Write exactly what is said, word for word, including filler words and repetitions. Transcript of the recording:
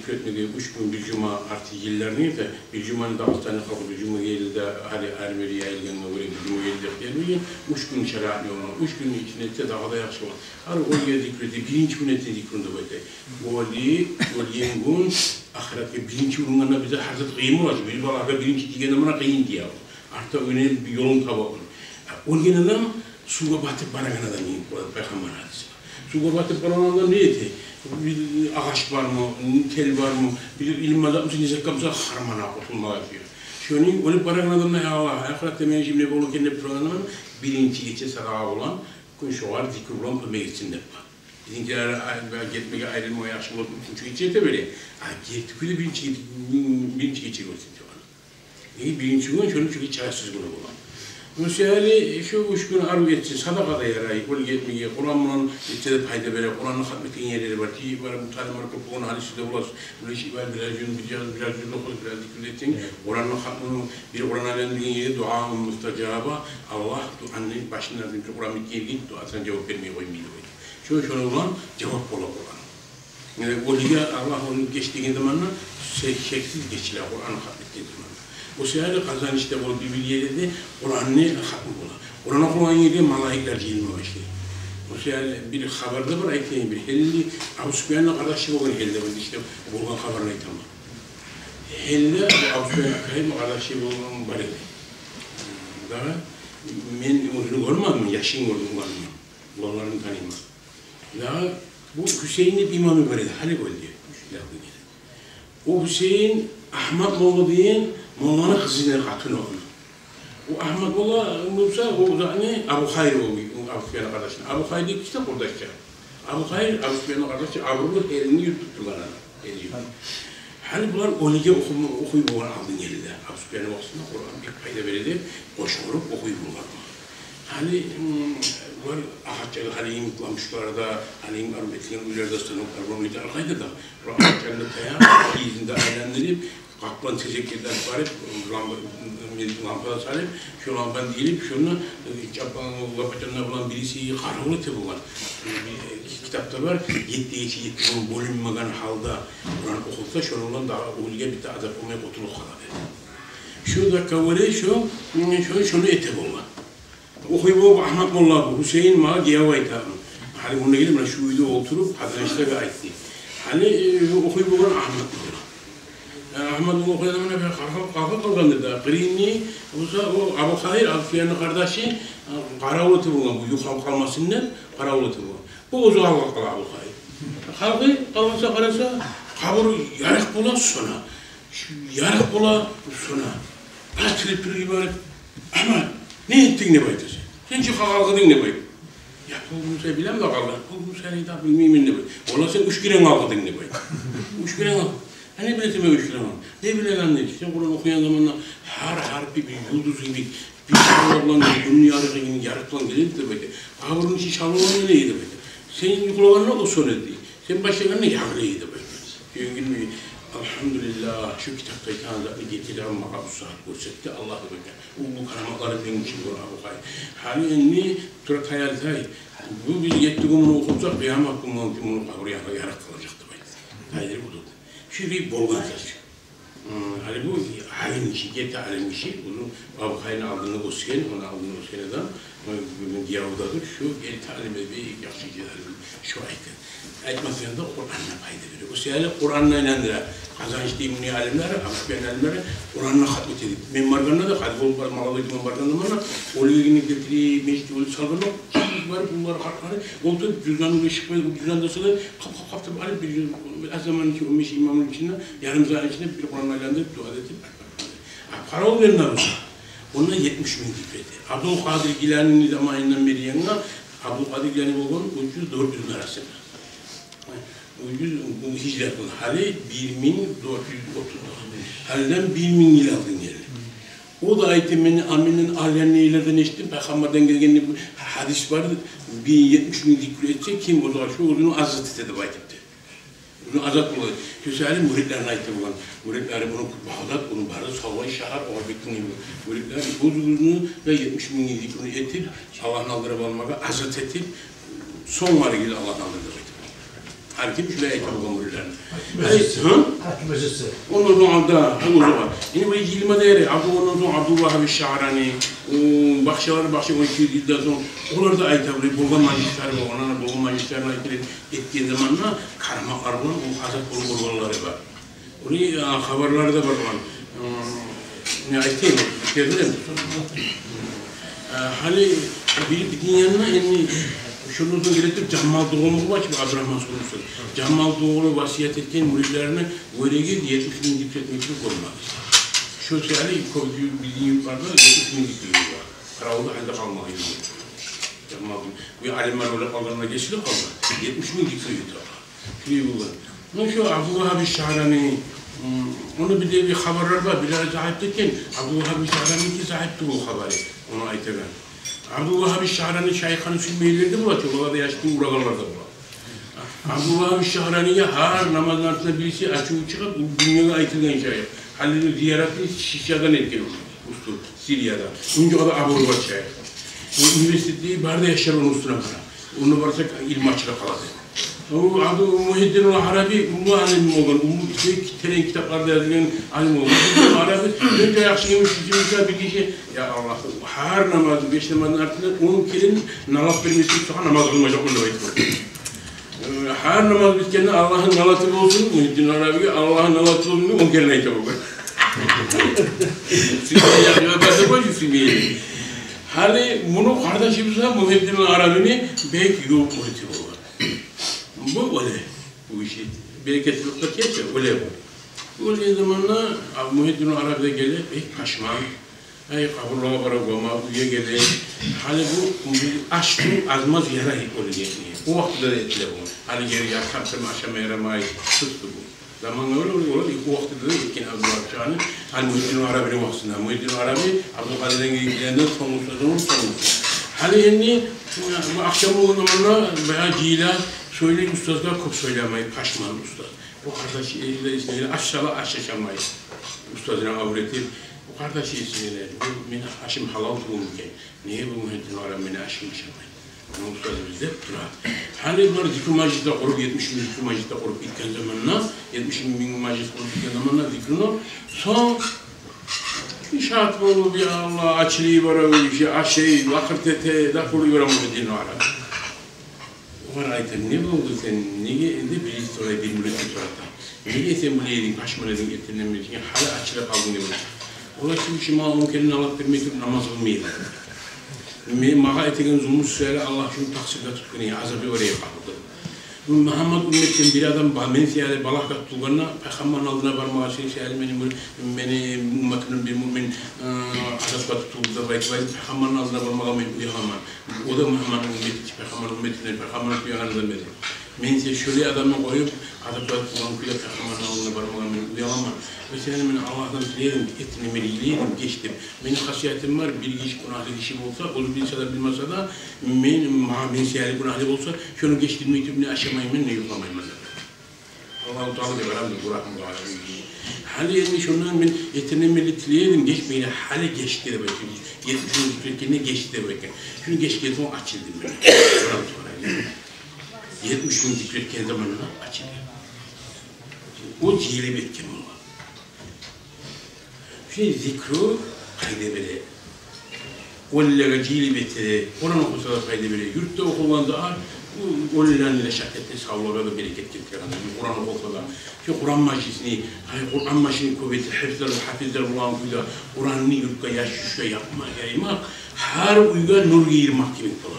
Зикр этмеге уьч гюн, бир жума, арты йылларда эсе, бир жуманы Дагъыстанны халкъы бир жума гелди де, гьали армияда яйылгъангъа гёре бир жума гелди деп гелмеген, уьч гюн шариат ёлуна, уьч гюн ичинде этсе дагъы да яхшы бола. Гьали оьлюге зикр эте, биринчи гюн этсе зикрун деп айта. Оьлю, оьлген гюн ахыратгъа биринчи урунагъанда бизге гьар зат къыйын бола чы, бир балагъа биринчи тийгенде муна къыйын тие. Артда оьнер бир ёлун таба. Оьлген адам сувгъа батып барагъан адам йимик бола, пайхаммар гьадиси. Сувгъа батып барагъан адам не эте? Агъач бармы, тел бармы, бир илмада муса, не затгъа муса, хармана къутулмагъа сюе. Шону йимик оьлюп барагъан адам да, я Аллагь, ахыратда мени ишим не болур экен деп турагъан адам, биринчи гече садагъа булан, гюн шогъар зикр булан кёмек этсин деп бар. Бизинкилер, ай, гетмеге, айрылмагъа яхшы болуп, уьчюнчю гече эте бере. А гетип де биринчи, биринчи гече гёрсюн деп бар. Неге биринчи гюн шону учун чарасыз гюню бола. Мисали, шо уьч гюн арив этсе, садагъа да ярай, оьлюге этмеге, Къуран булан этсе де пайда бере, Къуранны хатм этген ерлери бар, тийип барып, муталимлер кёп болгъан, гьали сиз де боласыз, бир иш бар, бираз жюз, бираз, бираз жюз охуп, бираз зикр этсенг, Къуранны хатмуну, бир Къуран айландыргъан ерге дуа мустажаба, Аллагь дуаны башындан бир Къуран битген ерге дуасына жавап бермей къоймай деп айта. Шо, шону булан жавап бола Къуран. Э, оьлюге Аллагь ону геч деген заманда, ше-, шексиз гечиле Къуран хатм этген заманда. О саялы Къазанышда болуп, бир-бир ерлерде Къуранны хатму бола. Къуран охулагъан ерге малайиклер жыйылма башлай. О саялы бир хабар да бар, айтайым, бир гьелли Абусупиянны къардашы болгъан гьелде, бир ишде болгъан хабарны айтаман. Гьелде Абусупиянны къардашы болгъан бар эди. Дагъы мен оьзюн гёрмедим, яшын гёрдюм, уланын. Уланларын таныйман. Дагъы бу Гьюсейин деп имамы бар эди, гьали оьлдю. О Гьюсейин Агьмат молла деген молланы къызыны къатыны ону. О Агьмат молла буса, о затны Абухайыр, о Абусупиянны къардашыны. Абухайыр деп киши де къурдашча. Абухайыр Абусупиянны къардашча, абурлу, элни ютуп тургъан адам. Элни ютуп. Гьали булар оьлюге охума-, охуй болгъан алдын ерлерде. Абусупиянны вакътисинде Къуран бек пайда бере деп, къошгъуруп охуй болгъан. Гьали, м, булар агъачлар, гьали йимик лампочкаларда, гьали йимик арив этилген уьйлерде, станоклар бар, мунда аркъайда да, булар агъачланы таяп, ийизин де айландырып, къаплан тезеклерден барып, лампа, лампа да салып, шо лампаны ийип, шону, э, чапан, лапачанлар булан бириси къаравул эте болгъан. Э, бир, э, китапда бар, етти гече, етти гюн бёлюнмеген гьалда Къуран охулса, шону булан дагъы оьлюге битди, азап болмай къутулуп къала деп. Шо да къавури, шо, м, шо, шону эте болгъан. Охуй болгъан Агьмат молла бу, Гьюсейин магъа гияв айта. Гьали мунда гелип, муна шу уьйде олтуруп, Къазанышда да айтды. Гьали, э, охуй болгъан Агьмат молла. Э, Агьмат молла охуй болгъан, муна бир къалкъып, къалкъып къалгъан деди. Къырыйны буса, о Абухайыр, Абусупиянны къардашы, э, къаравул эте болгъан, бу юхлап къалмасын деп, къаравул эте болгъан. Бу оьзю къалкъып къала, Абухайыр. Къалкъып къалгъанса, къараса, къабур ярыкъ бола, сёне. Шу ярыкъ бола, сёне. Бираз тилип туруп йиберип: «Агьмат, не этдинг?» — деп айта. «Сен, сен чи къалкъыдынг», — деп айта. «Я, бу Гьюсейин билем де къалды. Бу Гьюсейин де билмеймен», — деп айта. «Валлагь, сен уьч керен къалкъыдынг», — деп айта. «Уьч керен къалкъыдынг». «Гьа, не билесен мен уьч керен къалкъыдым?» «Не билейим, анны, сен Къуран охуйгъан заманда гьар гьарпы бир юлдуз йимик, бир шалва булан, гюнню ярыгъы йимик ярыкъ булан геледи», — деп айта. «Къабурну ичи шалва булан геледи», — деп айта. «Сен юхлагъанда о сёнеди, сен башлагъанда ягъылады», — деп айта. Бюгюн, альгьамдулиллагь, шу китапда айтагъан затны гелтире алмагъа бу сагьат гёрсетди Аллагь, деп айта. О, бу караматлары мени учун бола, Абухайыр. Гьали энни тура таяр тай. Бу биз етти гюн муну охусакъ, къыямат гюн муну, муну къабуру ярыкъ къалажакъ, деп айта. Тайдырып олтурду. Шу бир болгъан зат. Гьм, гьали бу алим гиши, герти алим гиши, бу Абухайырны алдында оьсген, ону алдында оьсген адам, ону бюгюн гияву да дюр, шу герти алим, бек яхшы герти алим, шу айтгъан. Айтмаса да, Къуран да пайда бере. О саялы Къуранны айландыра. Къазанышдагъы муну алимлери, Абусупиянны алимлери Къуранны хатм этеди. Мен баргъанда да, къади болуп барып, молодой туман баргъанда да, оьлюгени гелтирип, межитге оьлюню салгъан ёкъ. Чы биз барып, булар хатманы, олтуруп, жуздан да чыкъмай, жуздан да салып, къап, къап, къап деп алып, бир жуз, бир аз заманны ичинде, он беш-йигирма минутну ичинде, ярым сагьатны ичинде бир Къуран айландырып, дуа этип, Къаравул берме буса, онда етмиш минг зикр эте. Абдулкъадир Гиланини заманындан бери янгъа, Абдулкъадир Гилани болгъан уьч юз, дёрт юзню арасында. Уьч юз, бу гьижрат йыл, гьали бир минг дёрт юз отуз. Гьалиден бир минг йыл алдын гелди. О да айта, мен, а, менден алгъан нелерден эшитдим, пайхаммардан гелген деп гьадис бар, бир етмиш минг зикр этсе, ким о да шу оьзюню азат эте деп айтыпты. Буну азат бола. Гьюсейин мюридлерине айта болгъан. Мюридлери буну Багъдат, буну бары савлай шагьар, огъар битдинги мюридлер. Оьзюгюзню де етмиш минг зикрини этип, Аллагьны алдына бармагъа азат этип, сонг барыгъыз Аллагьны алдына деп айтып. Гьар ким шулай айта болгъан мюрютлени. Ай, гьы? Ондан сонг алда, гьы, озокъда. Энни бу йигирма да ери, Абду, ондан сонг Абдулвагьаб Шагьрани, о, башгъалар, башгъа он икки йылдан сонг, олар да айта, булай болгъан мажлислер бар, онлар болгъан мажлислерин айтып этген заманда, караматлар булан о азат болуп гёргенлери бар. Ону, а, хабарлары да бар булан. М, не айтайым, гелдирем. А, гьали бир, бирдагъы янына, энни шондан сонг геле туруп Жамал Дугъулу бар чы, Абдурагьман Сулусу. Жамал Дугъулу васият этген мюрютлерине гёре етмиш минг зикру этмей туруп болмас. Шо саялы кёп бизин юртларда етмиш минг зикру бар. Къаравулда гьалда къалмагъан юрт. Жамал Дугъулу. Бу алимлер оьлюп къалгъанда гечилип къалды. Етмиш минг зикру юрт бар. Шулай болгъан. Ну, шо Абдулвагьаб Шагьрани, м, ону бир де бир хабарлар бар, бираз загьип этген. Абдулвагьаб Шагьранини загьип тюгюл хабары, ону айтагъан. Абдулвагьаб Шагьрани шайыхны сюймейгенлер де бола, чы, олар да яшны урагъанлар да бола. Абдулвагьаб Шагьраниге гьар намазны артында бириси ачуву чыгъып, дюньягъа айтылгъан шайых. Гьали зияратын Шишадан этген, Устур, Сирияда. Онча да абуру бар шайых. О университетде бары да яшлар ону уьстюне бара. Онда барсакъ, илму ачылып къалады. О Абду-, Мугьиддин ал-Араби уллу алим болгъан, уллу, бек терен китаплар да язгъан алим болгъан. Мугьиддин ал-Араби, бек яхшы гелмиш, бир гиши, я Аллагь, гьар намазны, беш намазны артында он керен налат бермесенг, сагъа намаз къылмажакъман деп айтгъан. Э, гьар намаз битгенде Аллагьны налаты болсун, Мугьиддин ал-Арабиге Аллагьны налаты болсун деп он керен айта болгъан. Сюймейген, я, я, баса къой, сюймейген. Гьали муну къардашыбыз да Мугьиддин ал-Арабини бек ювукъ мюрити болгъан. Бу оьле. Бу иши берекетсизликге гете, оьле бу. Оьлген заманда Аб-, Мугьиддин ал-Араби де геле, бек пашман. Ай, къабурлагъа бара болмай, уьйге геле. Гьали бу, бу аш-сув аз-маз ярай оьлгенге. О вакътиде де этиле бу. Гьали гери яхшыртма, ашама ярамай, сусду бу. Замангъа гёре олар, олар о вакътиде де этген Абдулвагьаб Шагьрани, гьали Мугьиддин ал-Арабини вакътисинде. Мугьиддин ал-Араби Абдулкъадирден гелгенден сонг, сонг, сонг, сонг. Гьали энни, бу ахшам болгъан заманда баягъы жыйыла, сёйлей устазгъа, кёп сёйлемей, пашман устаз. Бу къардаш эсине геле, аш сала, аш ашамай. Устазына авур этип, бу къардаш эсине геле, бу мени ашым гьалал тюгюлмю экен? Неге бу Мугьиддин ал-Араби мени ашым ашамай? Муну устазыбыз деп тура. Гьали булар зикру мажлис де къуруп, етмиш минг зикру мажлис де къуруп битген заманда, етмиш минг мажлис къуруп битген заманда зикруну, сонг шат болуп, я Аллагь, ачылып бара бу иши, ашай, лакъыр эте, дакъыр эте бара Мугьиддин ал-Араби. Огъар айта: «Не болду сен? Неге энни бир сорай, бир мюрит сорай да? Неге сен булай эдинг, пашман эдинг, эртенден берли, гьали ачылып къалдынг?» — деп. Олар: «Сен шимал он керен налат бермей туруп намаз къылмай эдинг. Мен, магъа этеген зулму саялы Аллагь шуну такъсирге тутгъан эди, азабы бар эди къабурда. Бу Мугьаммат умметден бир адам ба-, мен саялы балагьгъа тутулгъанда, пайхаммарны алдына бармагъа, сен саялы мени мюр-, мени умматымдан бир муъмин, э, азапгъа тутулду деп айтып, айтып, пайхаммарны алдына бармагъа мен уяламан. О да Мугьамматны уммети, пайхаммарны умметинден, пайхаммарны сюеген адам эди. Мен саялы шолай адамны къоюп, азаплагъа тутулгъан кюйде пайхаммарны алдына бармагъа мен уяламан. О саялы мен Аллагьдан тилей эдим, эртенден берли йылай эдим, геч деп. Мени хасиятым бар, бир гиши, гюнагьлы гиши болса, оьзю билсе де, билмесе де, мен, ма-, мен саялы гюнагьлы болса, шону гечдирмей туруп не ашамайман, не юхламайман», — деп. Аллагьу Таала деп арамда буракъмы бар. Гьали энни шондан мен эртенден берли тилей эдим, гечмей, гьали гечди деп айтгъан. Етмиш минг зикру этгенде гечди деп айтгъан. Шону гечген сонг ачылды мен. Буракъ сорай. Етмиш минг зикру этген заманда ачылды. О жыйылып этген болгъан. Шо зикру пайда бере. Оьлюлеге жыйылып эте, Къуран охуса да пайда бере. Юртда охулгъан зат, бу оьлюлени де шафаатына, савларына да берекет гелтире. Къуран охулса да, шо Къуран мажлисини, гьай, Къуран мажлисини кёп этип, гьафизлер, гьафизлер болгъан кюйде Къуранны юртгъа яш-, юшге яйма, яйма, гьар уьйге нур гийирмек кимик бола.